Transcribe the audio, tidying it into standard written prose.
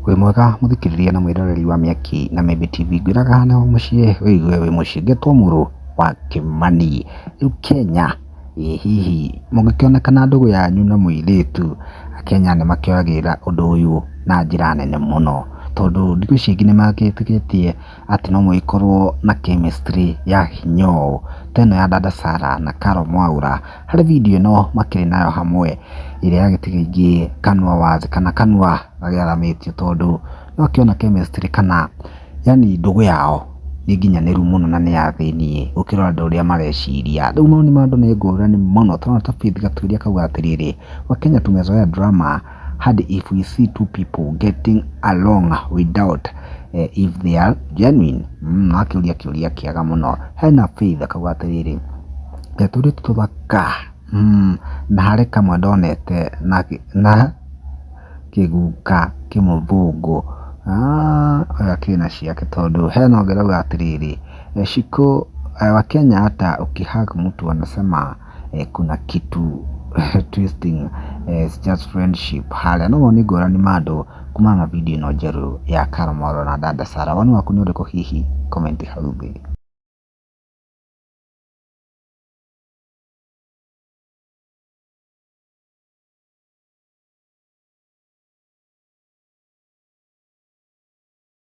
Wĩ mwega mũthikĩrĩria na mwĩroreri wa Mĩaki na Mĩmbi TV, ngwĩraga nĩ mũciĩ wĩigue wĩ mũciĩ, ngetwo mũrũ wa Kĩmani. Rĩu Kenya ĩ hihi mũngĩkĩonekana ndũgũ yanyu na mũirĩtu, akenya nĩ makĩoyagĩrĩra ũndũ ũyũ na njĩra nene mũno, tondũ thikũ ici aingĩ nĩ magĩtĩkĩtie atĩ no mũgĩkorwo na chemistry ya hinya ũũ, ta ĩno ya dada Sarah na Carol Mwaũra. Harĩ video ĩno makĩrĩ nayo hamwe ĩrĩa yagĩtiga aingĩ kanua wazi kana kanua gakĩaramĩtio tondũ nĩwakĩona chemistry kana yaani ndũgũ yao nĩ nginyanĩru mũno na nĩ ya thĩiniĩ gũkĩra andũ ũrĩa mareciria. Rĩu mawoni ma andũ nĩ ngũrani mũno tũrona ta Faith Gatuĩria akauga atĩrĩrĩ, Wakenya tumezoea drama hadi if we see two people getting along we doubt if they are genuine. Akĩũria kĩũria kĩega mũno. Hena Faith akauga atĩrĩrĩ, tũirĩtu tũthaka na harĩ kamwe ndonete na kĩguka kĩmũthũngũ. Ũyũ akĩrĩ na ciake tondũ hena ũngĩ ũrauga atĩrĩrĩ, Shiko Wakenya hata uki hug mtu wanasema kuna kitu twisting, it's just friendship. Harĩa no woni ngũrani ma andũ kumana na video ĩno njerũ ya Carol Mwaura na dada Sarah. Woni waku nĩ ũrĩkũ hihi? Comment hau thĩ.